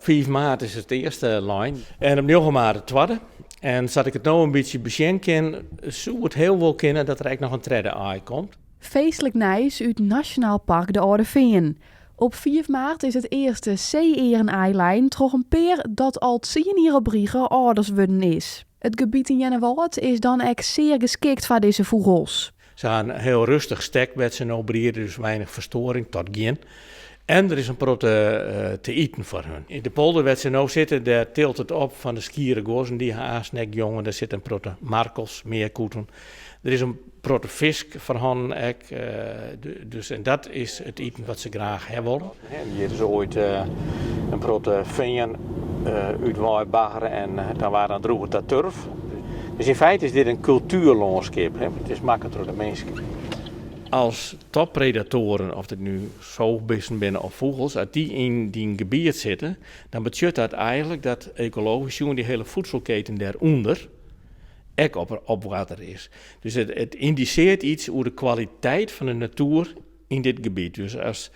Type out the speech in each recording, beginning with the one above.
5 maart is it earste lein en op 9 maart it twadde. En sa't ik it no in bytsje besjen kin, soe it hiel wol kinne dat der ek noch in tredde aai komt. Feestlik nijs út Nasjonaal Park De Alde Feanen. Op 5 maart is it earste see-earn-aai lein troch in pear dat al 10 jier op rige âlders wurden is. It gebiet yn Earnewâld is dan ek sear geskikt foar dizze fûgels. Se ha in hiel rêstich stek wêr't se no briede, dus weinich ferstoaring tot gjin. En der is in protte te iten foar hun. Yn de polder wêr't se no sitte, dêr tilt it op fan de skiere guozzen, dy ha aanst ek jongen. Der sitte in protte markels, mearkoeten. Der is in protte fisk foarhannen ek. Dus, en dat is it iten wat se graach ha wolle. Hjir is oait in protte fean útwei baggere en dan waard dan droege ta turf. Dus yn feite is dit in kultuerlânskip, it is makke troch de minsken. As toppredatoaren, oft it nu soochbisten binne of fûgels, as dy yn dyn gebiet sitte, dan betsjut dat eigenlik dat ekologysk sjoen dy hiele voedselketen dêrûnder ek op oarder is. Dus it yndisearret iets oer de kwaliteit fan de natoer yn dit gebiet. Dus as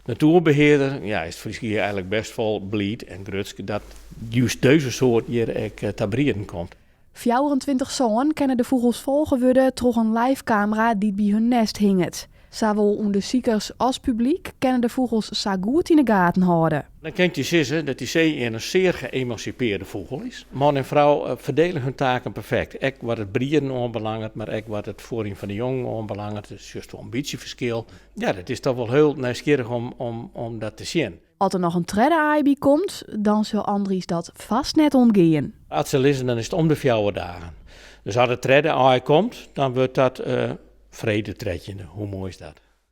natoerbehearder, ja, is it Fryske Gea eigenlik bêst wol bliid en grutsk dat just dizze soart hjir ek ta brieden komt. 24 sân kinne de fûgels folge wurde troch in live-kamera dy't by hun nêst hinget. Sawol ûndersikers as publyk kinne de fûgels sa goed yn 'e gaten hâlde. Dan kin ik dy sizze dat dy see-earn in sear geëmansipearde fûgel is. Man en frou ferdele hun taken perfekt. Ek wat it brieden oanbelanget, mar ek wat it fuorjen fan de jongen oanbelanget. It is just wol in bytsje ferskil. Ja, dat is toch wol hiel nijsgjirrich om dat te sjen. As der noch in tredde aai by komt, dan sil Andries dat fêst net ûntgean. As se lizze, dan is it om de 4 dagen. Dus as it tredde aai komt, dan wurdt dat freed de 13e. Hoe moai is dat?